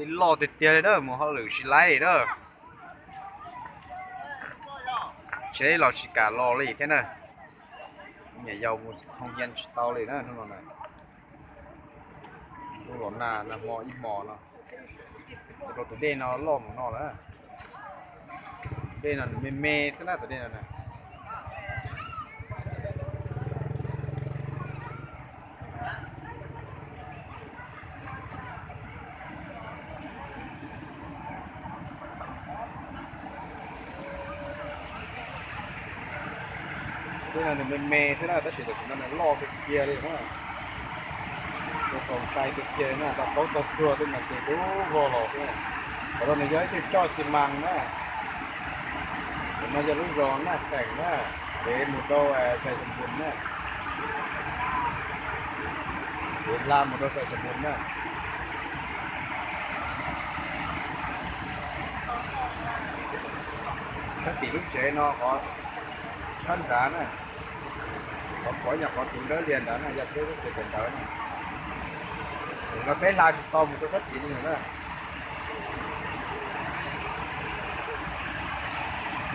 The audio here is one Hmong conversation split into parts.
Loj tiag tiag li na, mus hauj lwm tsis laib li na. Tsheb los tsis kam los li thiab na. Niam yau mus hoo hias tsis tau li na hnub no na. Lub los nag nag hmo ib hmos no, rau tus dej no loj mus no lawm. Dej no nws me me xwb na, tus dej no na. Dej no nws me me xwb na, tab sis tam sim no nws loj tiag tiag li na. Tus txaus ntshai tiag tiag na, tau plaub tau tsuag tej no ces dub vog los xwb. Qhov no nws yog ib tug coj xi mas na. Tus no yog lub zos Naj Xeem na, kev mus rau Xais Xais Npus na. Kev hla mus rau Xais Xais Npus na. Sab tim lub tsev no qhov sab nrad na, qhov pov nyuag qhov tsuv nrab lias nrad na, yog peb lub tsev kawm ntawv na. Tus no peb hla tsis tau mus rau sab tim li na.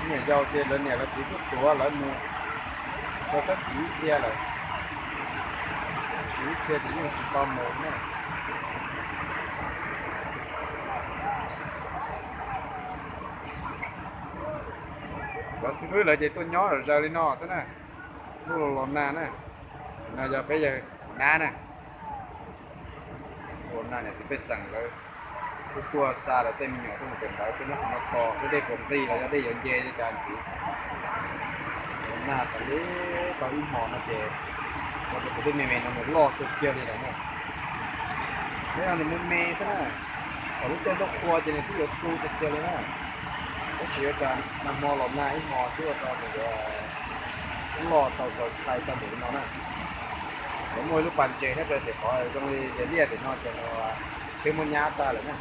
Niam yau ces lawv niam lawv txiv tuaj tuav lawv mus rau sab tim ib txhia lawm, tim ib txhia ces yeej tsis tau mus na. Cov xib fwb lawv ces tuaj nyob zom zaws li no xwb na. Lub los los nag na, no yog peb yawg nab na. Los nag niam txiv pej xeem lawv kuj tuaj xa lawv tej me nyuam tuaj mus kawm ntawv tuaj nyob qhov no kho, twb dej puas nqig los yog dej yuav nce li cas ntxiv. Los nag tas li tau ib hmos no ces ua rau tus dej me me no nws loj tiag tiag li lawm na. Peb no nws me me xwb na, thaum lub caij ntuj qhua ces nws twb yuav tu tiag tiag li na. Tab sis ua cas nag hmo los nag ib hmos xwb ua rau nws yuav loj tau txaus ntshai tau npaum li no na. Lawv muaj ib lub pas ntses nyob rau tim qhov zoo li liaj tim no ces nws twb muab nyab tag lawm na.